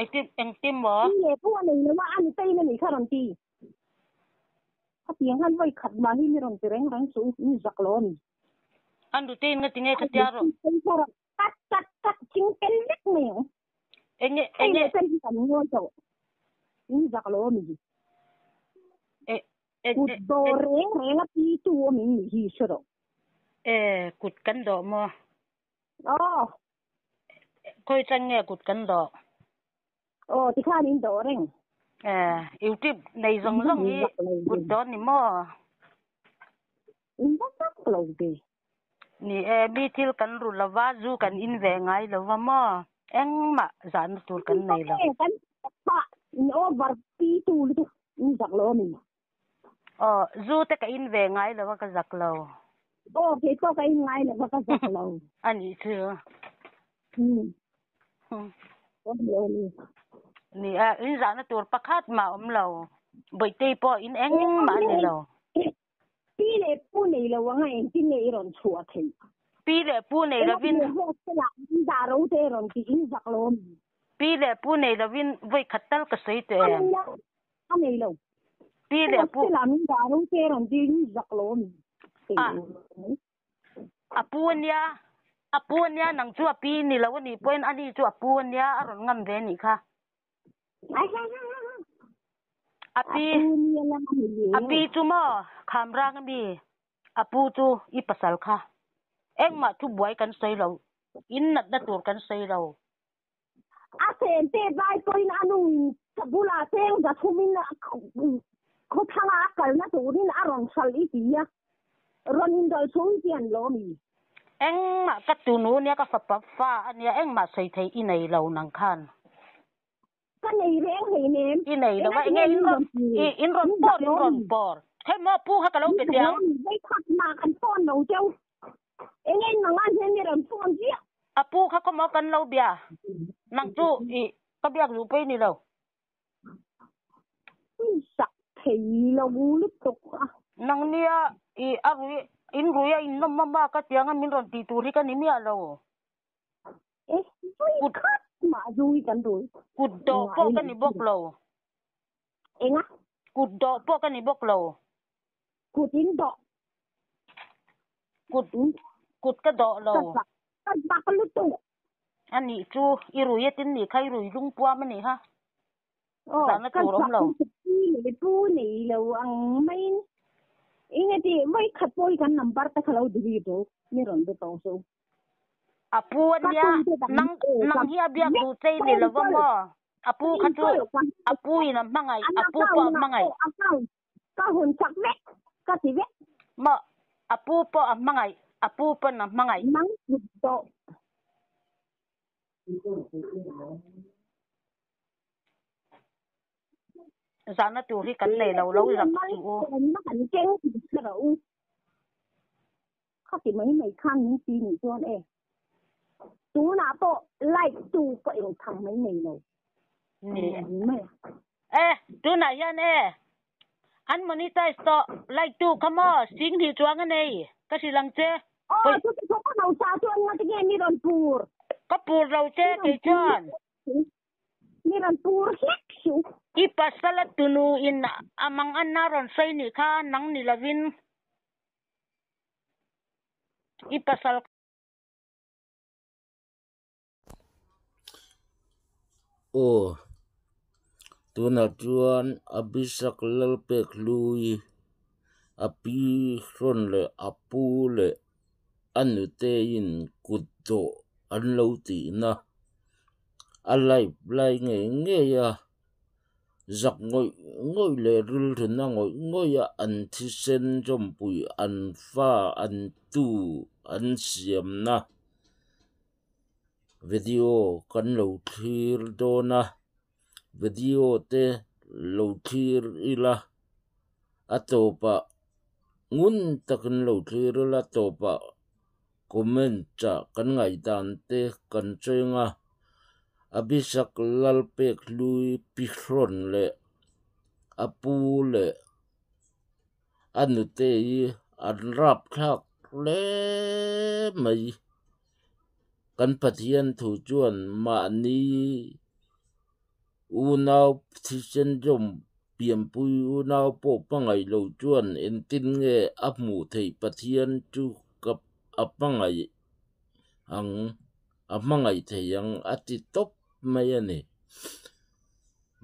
Engtin engtin maw? Pi leh pu a nei lo a, a ni tain a nih kha rawn ti. Khatiang khan vawi khat mah hi mi rawn ti reng reng suh u, in zak lo a ni. A nutein nga tinge kha tia rawh. Kat kat kat ching tel vek mai ang. Enge Hei enge leh chen hi kan ngawi tawh. In zak lo a mi. E e Kut e dawr reng reng a pi tu awm in nih hi hre rawh. E kut kan dawh maw? Aw. Khawi chan nge kut kan dawh? Aw tikhan in dawh reng. E YouTube nei zawng zawng hi kut dawh ni maw? In va zak lo ve. Ni e, mi thil kan ru lova, zu kan in ve ngai lova maw? Engmah zahna tur kan nei lo. Kan pah in over pi tu lutuk in zak lo ami? Aw, zu te ka in ve ngai lova ka zak lo. Aw, kei pawh ka in ngai lova ka zak lo. A nih chu. Umm. Awm lo ani. Ni e, in zahna tur pakhat mah awm lo. Bawihtei pawh in engmah a ni lo. Pi leh pu nei lo anga engtin nge i rawn chhuah theih? Pi leh pu nei lovin. Eng nge hostel ah in dah ro te rawn tih in zak lo ami? Pi leh pu nei lovin vawi khat tal ka sawi teh em? A nei lo, a nei lo. Pi leh pu. Hostel ah min dah ro te rawn tih in zak lo ami? A a pu ania, a pu ania nang chu a pi ni lo anih pawhin ani chu a pu ania a rawn ngam ve anih kha. A pi, a pi chu maw kham rang ami a pu chu i pasal kha engmah thu buai kan sawi lo, in natna tur kan sawi lo. A chen te vai pawhin a nu in ka bulah cheng za thumin khawthlang a kalna turin a rawn hralh i ti a, rawn indawlh chu i ti an lo ami? Engmah ka tunu nia ka fapa fa ania engmah sawi thei i nei lo nang khan. Ka nei reng hlei nem. I nei lo va enge in rawn i in rawn pawr in rawn pawr. Hei maw pu kha ka lo pe tiang. Vei khat mah kan phone lo cheu. Enge in mangan hian mi rawn phone ziah. A pu kha khaw maw kan lo bia. Nang chu i ka biak duh pawh i ni lo. Sak thei lo lutuk a. Nang nia i a rui in rui a in nawm mama ka tiang a min rawn tih tur hi ka ni miah lo. E vui khat mah zu hi kan rui. Kut dawh pawh ka ni bawk lo. Enga? Kut dawh pawh ka ni bawk lo. Kut in dawh. Kut kut ka dawh lo. Ka zak ka zak lutuk. A nih chu i rui a tin nih kha i rui lungpuam a nih kha. Aw Zahna ka tur awm zak lo. lutuk pi leh pu nei lo ang maiin eng ati vawi khat pawh hi kan number te kha lo delete ru mi rawn be tawh suh. A pu a Ka nia tum te dang nang e ka nang hi a biak duh chei ni lo va maw? A pu kha chu a pu in a hmangaih An a pu pawh a account ah hmangaih. pawh account Ka hun chak vek, ka ti vek. Maw, a pu pawh a hmangaih, a pu pawn a hmangaih. Nang kut tawh. Zahna tur hi kan nei lo lo zak suh u. Kan keng tih hre rawh u. Khati mai mai khan min ti nih chuan e. Tunah pawh light tu pawh eng thang mai nei lo. Ni e, tunah hian e, an monetize tawh like tu kha maw sing hnih chuang a nei ka hrilh ang che. Aw, chuti chu ka hausa chuan ngati nge mi rawn pur? Ka pur lo che kei chuan. Mi rawn pur hlek suh. I pasal a tunu in a mang anna rawn sawi nih kha nang ni lovin. I pasal Aw, tunah chuan Abhishek Lalpek hlui a pi hrawn leh a pu leh a nuteiin kut dawh an lo tihna a live lai ngei ngei a. Zak ngawih ngawih leh rilrina ngawih ngawih a an thisen zawmpui an fa an tu an siamna video kan lo thlir dawn a video te lo thlir ila a tawpah ngun takin lo thlir ila a tawpah comment ah kan ngaihdan te kan cheng a Abhishek Lalpek hlui pi hrawn leh a pu leh a nute hi an rap thlak hle mai kan Pathian thu chuan mahni. Unau thisen zawm pianpui unau pawh hmangaih lo chuan engtin nge a hmuh theih Pathian chu ka a hmangaih ang a hmangaih thei ang a ti tawp mai a ni.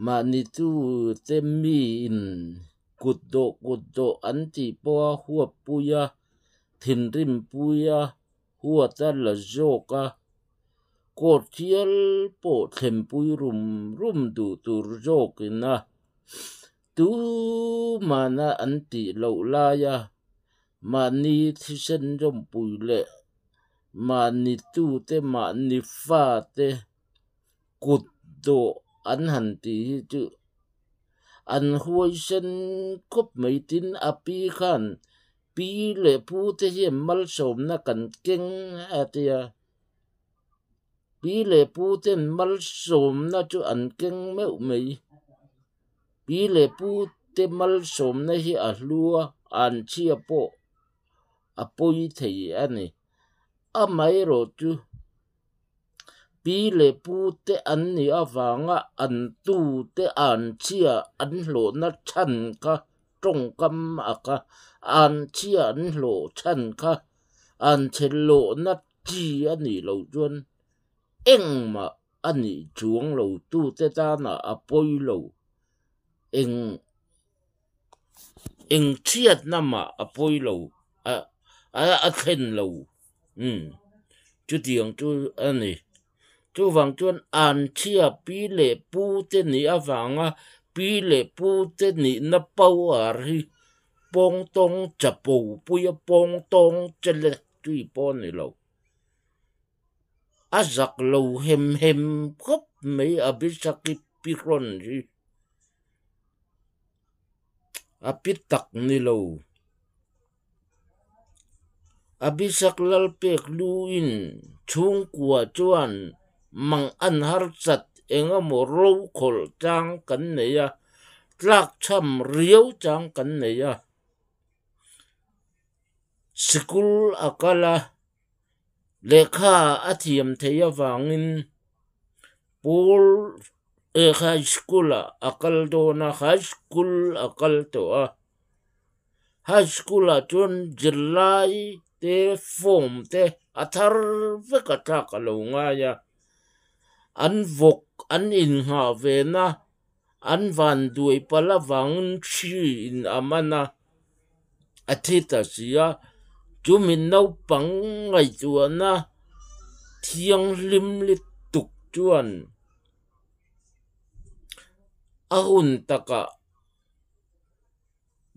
Mahni tu te miin kut dawh kut dawh an tih pawha huap pui a, thinrim pui a, huat a la zawk a, court hial pawh thlenpui rum rum duh tur zawkin a tumahna an tih loh laia mahni thisen zawmpui leh mahni tute mahni fate kut dawh an han tih hi chu an huaisen khawp mai tin a pi khan pi leh pu te hian malsawmna kan keng a tia pi leh pu ten malsawmna chu an keng meuh mai pi leh pu te malsawmna hi a hlu a an chhia pawh a pawi thei a ni amaherawh chu pi leh pu te an nih avanga an tu te an chhia an hlawhna chhan kha tawngkam a kha an chhia an hlawh chhan kha an chhe lawhna chi a nih loh chuan engmah a nih chuang lo tute tanah a pawi lo eng eng chhiatna mah a pawi lo a a thlen lo umm chutiang chu a ni chuvang chuan an chhia pi leh pu te nih avanga pi leh pu te nihna power hi pawng tawng chapo puia pawng tawng che le tui pawh a ni lo a zak lo hem hem khawp mai a bisaki pi hrawn hi a pi tak ni lo a bisak lal pek luin chhungkua chuan mang an harsat engemaw ro khawlh chang kan nei a tlak cham riau chang kan nei a sikul a kal a lehkha a thiam theih avangin pawl eh high school ah a kal dawn a high school a kal tawh a high school ah chuan zirlai te form te a thar vek a thlak a lo ngai a an vawk an innghah ve na an van duai palh avangin hri in a man a a thi ta si a chumi naupang ngaihtuahna thianghlim lutuk chuan a hun takah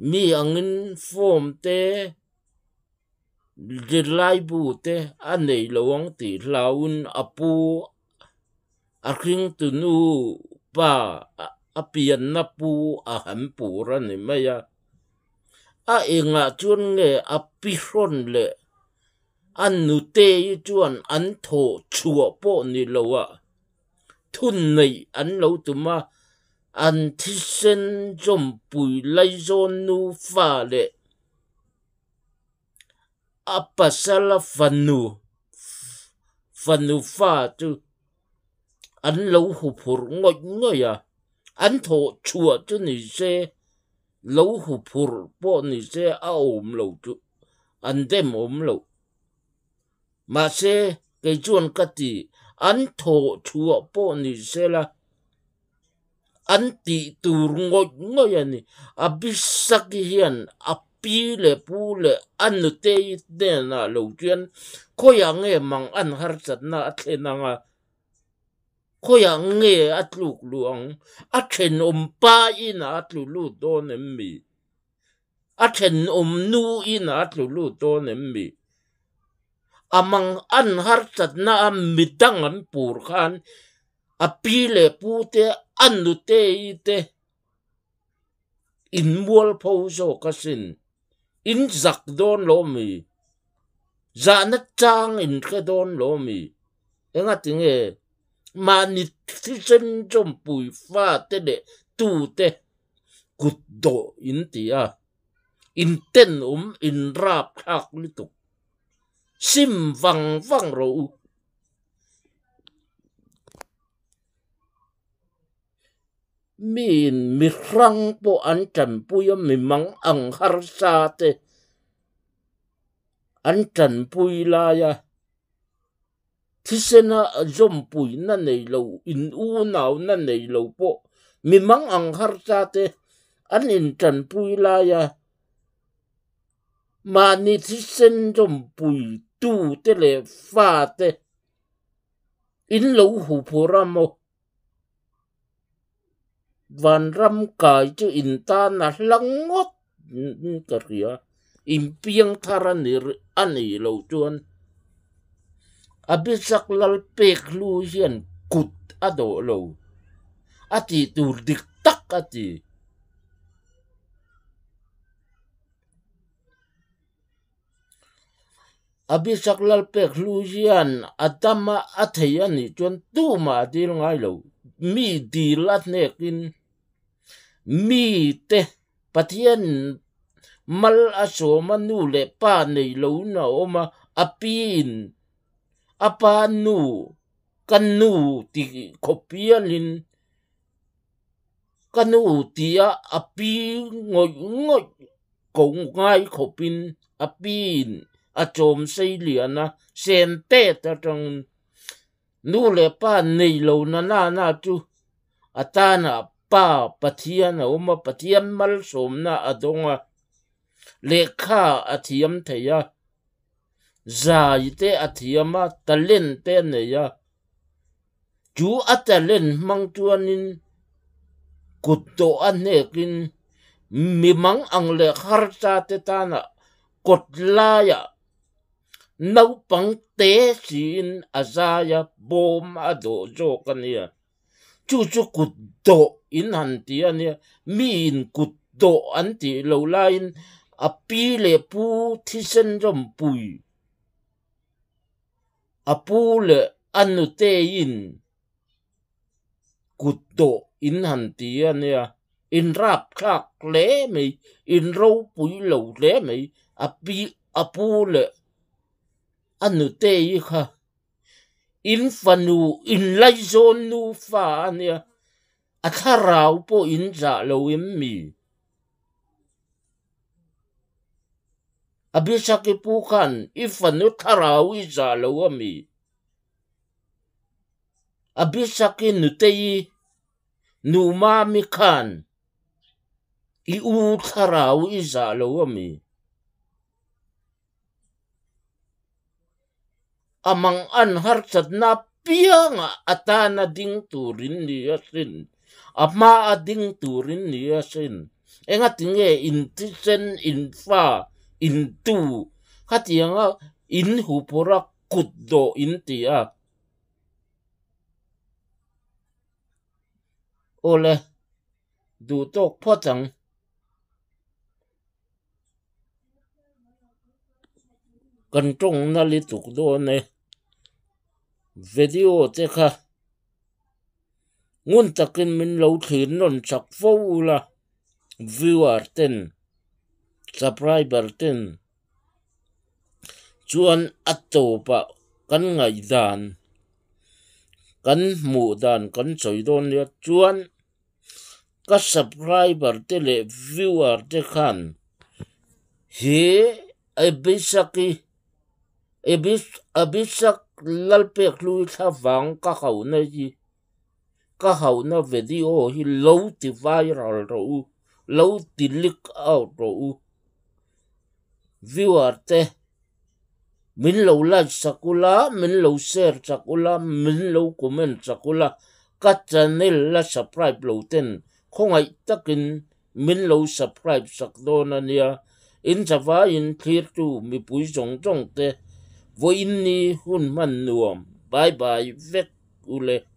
mi angin form te zirlai bu te a nei lo ang tih hlauhin a pu a hring tunu pa a pianna pu a han pur a ni mai a a engah chuan nge a pi hrawn leh a nute hi chuan an thawh chhuah pawh ni lo a thun neih an lo tum a an thisen zawmpui laizawn nufa leh a pasala fanu fanu fa chu an lo huphurh ngawih ngawih a an thawh chhuah chu ni se lo huphurh pawh ni se a awm lo chu an dem awm lo mahse kei chuan ka ti an thawh chhuah pawh ni se la an tih tur ngawih ngawih a ni a bisaki hian a pi leh pu leh a nute hnenah lo chuan khawiah nge mang an harsatna a thlen anga khawiah nge a tluk luh ang a thenawm pa inah a tlu lut dawn em mi a thenawm nu inah a tlu lut dawn em mi a mang an harsatna a midang an pur khan a pi leh pu te a nute te in mual pho zawk asin in zak dawn lo mi zahna chang in hre dawn lo mi enga tinge mahni thisen zawmpui fa te leh tu te kut dawh in ti a in ten awm in rap thlak lutuk sim vang vang ro u. Miin mi hrang pawh an tanpui a, mi mang ang harsa te an tanpui lai a, thisena zawmpuina nei lo, in unauna nei lo pawh mi mang ang harsa te an intanpui lai a, mahni thisen zawmpui tu te leh fa te in lo huphur a maw? Vanram kai chu in tan a hla ngawt ka hria, in piang thar a ni a nih loh chuan Abishak lal pek hlu hian kut a dawh lo a tih tur dik tak a ti. Abishak lal pek hlu hian a dam a a thei a nih chuan tumah a dil ngai lo, mi dil a hnekin mite Pathian mal a sawm a nu leh pa nei loin a awm a, a piin a pa nu ka nu ti khawp hialin ka nu tia a pi ngawih ngawih ko ngai khawpin a piin a chawm sei lian a, sen tet atangin nu leh pa nei lo na na na chu a tanah Pa Pathian a awm a, Pathian malsawmna a dawng a, lehkha a thiam thei a, zai te a thiam a, talent te a nei a, chu a talent hmang chuanin kut tawh a hnekin mi mang ang leh harsa te tanah kawt laiah naupang te siin a zai a, bawm a dawh zawk a nia. Chu chu kut dawh in han ti a nia, miin kut dawh an tih lo laiin a pi leh pu thisen rawmpui, a pu leh a nuteiin kut dawh in han ti a nia, in rapthlak hle mai, in ropui lo hle mai, a pi a pu leh a nutei kha. In fanu in laizawn nufa a nia, a thlarau pawh in zah lo em mi? Abisaki pu khan i fanu thlarau i zah lo a mi? Abisaki nutei nu mami khan i u thlarau i zah lo a mi? A mang an harsatna apianga a tana ding turin ni a sin, a hma a ding turin ni a sin. Engatinge in thisen, in fa, in tu khatianga in huphura kut dawh in ti a? Awle, duh tawk phawt ang. Kan tawng na lutuk dawn e. Video te kha ngun takin min lo thlir nawn chak fo ula viewer ten subscriber ten chuan a tawpah kan ngaihdan kan hmuh dan kan sawi dawn nia chuan. Ka subscriber te leh viewer te khan he Abisaki Abisak Lalpekhlui thlavang ka hauhna hi ka hauhna video hi lo ti viral rawh u, lo ti leak out rawh u. Viewer te min lo like sak ula, min lo share sak ula, min lo comment sak ula, ka channel la subscribe lo ten khawngaih takin min lo subscribe sak dawn a nia. In zavaiin thlirtu mipui zawng zawng te vawiin ni hun hman nuam bye bye vek ule.